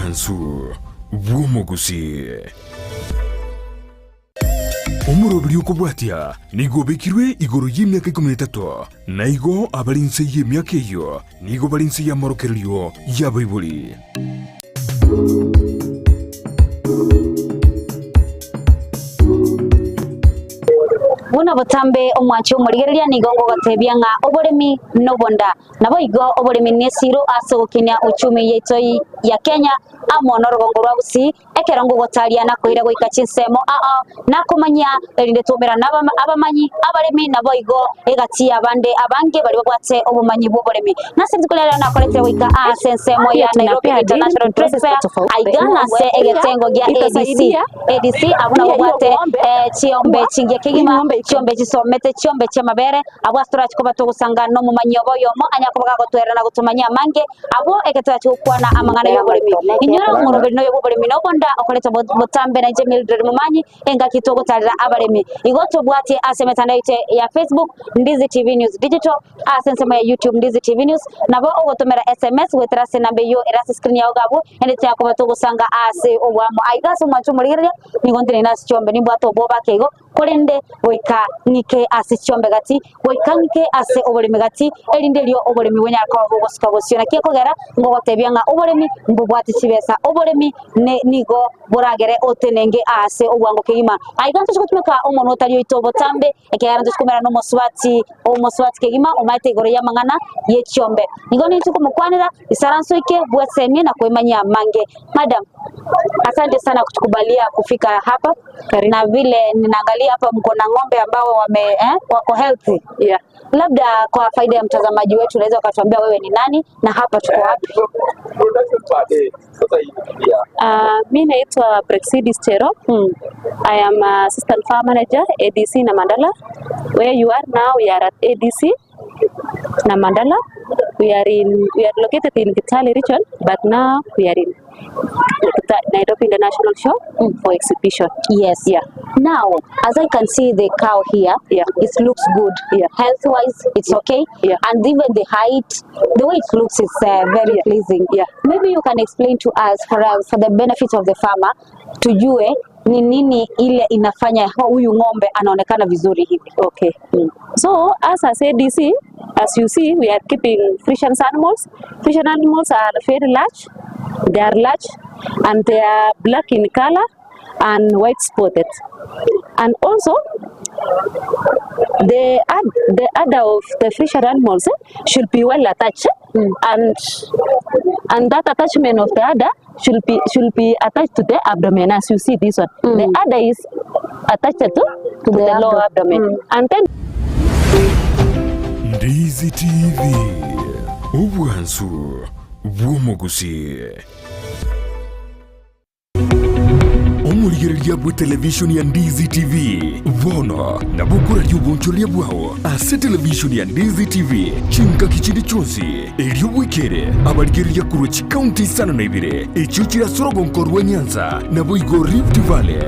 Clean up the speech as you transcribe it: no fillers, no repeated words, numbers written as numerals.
Obwansu bw'omogusii. Omoroberi okobwatia nigo obekirwe igoro y'emiaka ikomi na etato, na igo abare inse y'emiaka eyio nigo bare inse y'amorokererio y'abaibori. Buna botambe omwanchi omorigereria nigo ngogotebia ng'a oboremi nobonda. Naboigo oboremi nesiro ase ogokinia uchumi yaito ya Kenya amo norogongo rwa Gusii Ekero ngogotaria nakoira goika chinsemo ao, nakomanyia, erinde twaumerane abamanyi, abaremi, naboigo egati y'abande abange baria babwate obomanyi bw'oboremi. Nase rituko riria nakoretire goika aase ensemo ya Nairobi International Trade Fair, aiga nase egetengo gia ADC. ADC abwo nabwo babwate chiombe chingiya kegima, chiombe chisomete, chiombe chi'amabere, abwo ase torache koba togosanga nomomanyi obo oyomo anyare koba gagotwerera na gotomanyia amange, Abwo ekero torache gokwana amang'ana y'oboremi, inyora omoroberi noyo bw'oboremi na obonda okoreta botambe na inche Mildred Momanyi, engaki togotarera abaremi. Igo tobwatie ase emetandao yaito ya Facebook, Ndizi TV News Digital, ase ensemo ya YouTube Ndizi TV News, nabo ogotomera SMS goetera ase enamba eyio ere ase screen yao iga abwo, ende tiakoba togosanga ase oboamo. Aiga ase omwancho omorigereria, nigo nteneine ase chiombe nimbwate obwoba ake igo, korende goika ng'ike ase chiombe gati, goika ng'ike ase oboremi gati, erinde erio oboremi bonyare koba bogosuka bosio. Naki ekogera ngogotebia ng'a oboremi mbobwate chibesa, oboremi ne nigo boragere otenenge aase obwango kegima. Aiga ntochi gotumeka omonwa otari oito botambe, ekiagera ntochi komerana nomosubati omosubati kegima omaete igoro y'amang'ana ye chiombe. Nigo ninche nkomokwanera, isaranso eke, bwesemie na kwemanyia amange. Madam, asante sana kutukubalia kufika hapa. Karibu. Na vile ninaangalia hapa mko na ng'ombe ambao wame eh, wako healthy. Yeah. Labda kwa faida ya mtazamaji wetu unaweza ukatuambia wewe ni nani na hapa tuko wapi? Uh, mi naitwa Brexidis Chero. Mm. I am assistant farm manager ADC Namandala. Where you are now, we are at ADC Namandala. We are in we are located in Kitale region, but now we are in Nairobi International Show for exhibition. Yes. Yeah. Now, as I can see the cow here, Yeah. it looks good. Yeah. Health wise, it's okay. Yeah. And even the height, the way it looks is uh, very Yeah. pleasing. Yeah. Maybe you can explain to us for us, for the benefit of the farmer, tujue ni nini ile inafanya huyu ng'ombe anaonekana vizuri hivi. Okay. So us as ADC, as you see, we are keeping Frisian animals. Frisian animals are very large. They are large and they are black in color and white spotted. And also, the, ad- the udder of the Frisian animals eh, should be well attached eh, and and that attachment of the udder should be should be attached to the abdomen as you see this one. The udder is attached to, to the, the lower abdomen. And then Ndizi TV, obwansu bw'omogusii. Omorigereria bw'etelevishoni ya Ndizi TV bono nabo okoraria obonchoreria bwao ase televishoni ya Ndizi TV chingaki chinde chionsi, erio bwekere abarigereria korwa chikaunti isano na ibere echio chire ase orogonko rwa Nyanza naboigo Rift Valley.